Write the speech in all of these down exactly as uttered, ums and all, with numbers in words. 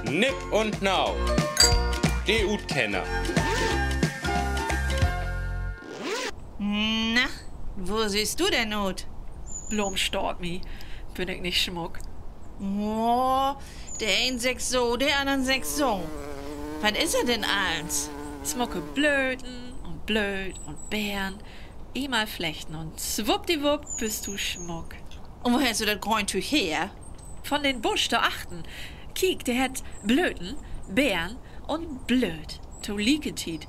Nipp un Nau, de Utkenner. Na, wo sühst du denn ut? Bloom staht mi. Bün ik nich smuck? Oh, de een seggt so, de annern seggt so. Wat is dat denn allens? Smucke Blöten un Blööt un Beern. Eenmal flechten un swuppdiwupp büst du smuck. Un wo hest du dat Gröntüüg her? Von den Busch dor achtern. Kiek, de hett Blöten, Beern un Blööt to lieke Tiet.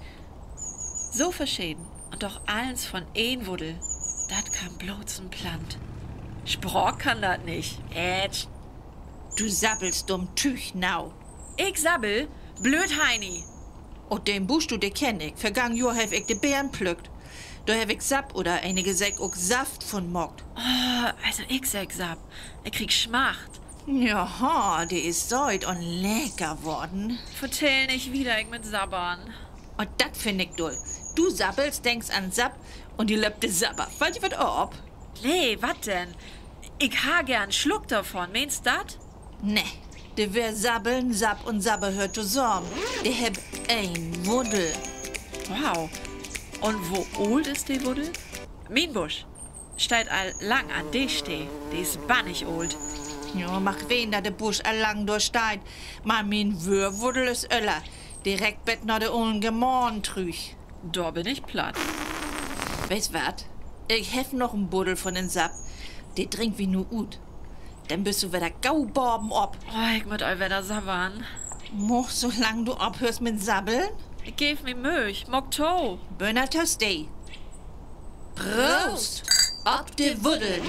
So verscheden un doch allens von een Wuddel. Dat kann blots en Plant. Spraak kann dat nich. Ätsch. Du sabbelst dumm Tüüg, Nau. Ik sabbel? Blööd Heini! Oh, den Busch, du, de kenn ik. Vergangen Johr heff ik de Beern plückt. Dor heff ik Sapp oder enige seggt ok Saft vun maakt. Oh, also ik segg Sapp. Ik krieg Smacht. Jaha, de is sööt un lecker worrn. Vertell nich wieder, ik mutt sabbern. Oh, dat finn ik dull. Du sabbelst, denkst an Sapp un di löppt de Sabber. Fallt di wat op? Nee, wat denn? Ik harr geern en Sluck dorvon. Meenst dat? Nee, de Wöör sabbeln, Sapp un Sabber höört tosamen. De hebbt een Wuddel. Wow. Un wo oolt is de Wuddel? Mien Busch steiht al lang an de Steed. De is bannig oolt. Jo, mag ween, dat de Busch al lang dor steiht, man mien Wöörwuddel is öller. De reckt bet na de olen Germanen trüch. Dor bün ik platt. Weetst wat? Ik heff noch en Buddel von den Sapp. De drinkt wi nu ut. Denn büst du wedder gau baven op. Oh, ik mutt al wedder sabbern. Mag, solang du ophöörst mit Sabbeln. Ik geev mi Möh, maak to. Bön al to stee. Proost op de Wuddeln.